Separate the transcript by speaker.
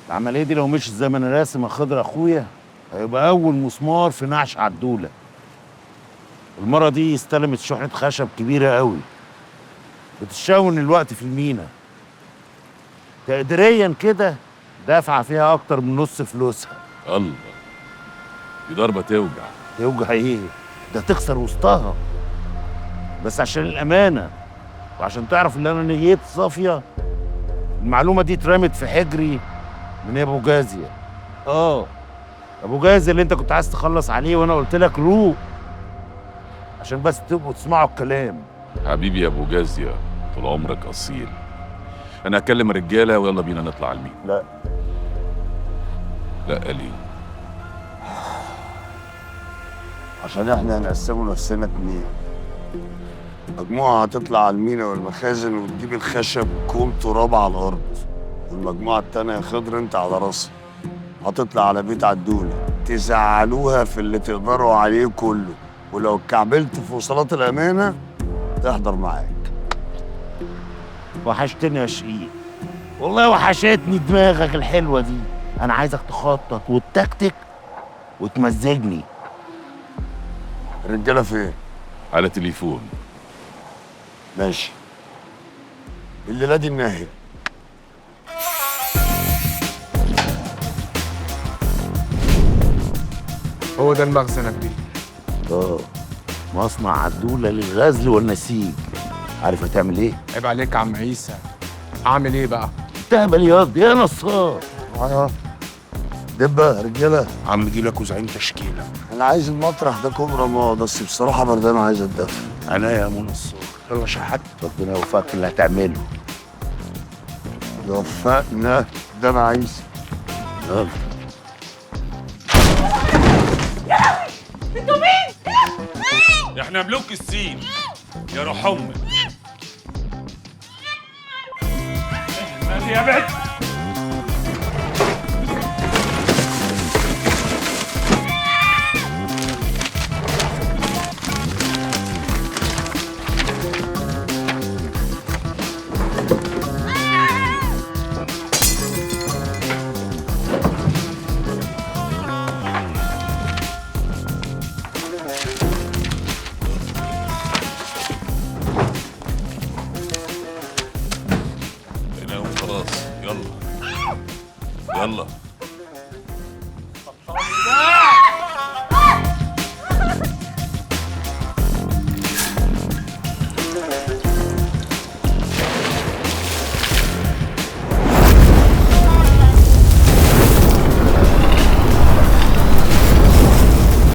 Speaker 1: العملية دي لو مشيت زي ما انا راسم يا خضر اخويا هيبقى اول مسمار في نعش عدوله. المرة دي استلمت شحنه خشب كبيرة قوي بتشون الوقت في المينا. تقديريا كده دافعه فيها اكتر من نص فلوسها.
Speaker 2: الله، دي ضربه توجع.
Speaker 1: توجع ايه؟ ده تخسر وسطها. بس عشان الامانة وعشان تعرف ان انا نيتي صافية، المعلومة دي اترمت في حجري من ابو جازيه. ابو جازيه اللي انت كنت عايز تخلص عليه وانا قلت لك روق عشان بس تبقوا تسمعوا الكلام.
Speaker 2: حبيبي يا ابو جازيه، طول عمرك اصيل. انا هكلم الرجالة ويلا بينا نطلع على المينا.
Speaker 1: لا
Speaker 2: لا ليه؟
Speaker 3: عشان احنا هنقسموا نفسنا اتنين. مجموعة هتطلع على المينا والمخازن وتجيب الخشب كوم تراب على الأرض، والمجموعة التانية يا خضر انت على راسها هتطلع على بيت عدولة تزعلوها في اللي تقدروا عليه كله، ولو اتكعبلت في وصلات الأمانة تحضر معاك.
Speaker 1: وحشتني يا شقيق، والله وحشتني دماغك الحلوة دي. أنا عايزك تخطط وتكتك وتمزجني.
Speaker 3: الرجالة فين؟
Speaker 2: على تليفون.
Speaker 3: ماشي. الليلة دي النهاية.
Speaker 4: هو ده المخزن يا كبير.
Speaker 1: مصنع عدولة للغزل والنسيج. عارف هتعمل ايه؟
Speaker 4: عيب عليك يا عم عيسى. اعمل ايه بقى؟
Speaker 1: تهبل ياض يا نصار.
Speaker 3: دبه رجاله.
Speaker 5: عم جيلك وزعيم تشكيله.
Speaker 3: انا عايز المطرح ده كوبرا ما، بس بصراحة بردان عايز اتدفى.
Speaker 1: انا يا منصور.
Speaker 5: يلا شحات.
Speaker 1: ربنا يوفقك في اللي هتعمله.
Speaker 3: يوفقنا ده انا عايز.
Speaker 1: يلا.
Speaker 6: انتوا مين؟
Speaker 2: احنا ملوك السين يا روح امك. يا بنت خلاص، يلا يلا.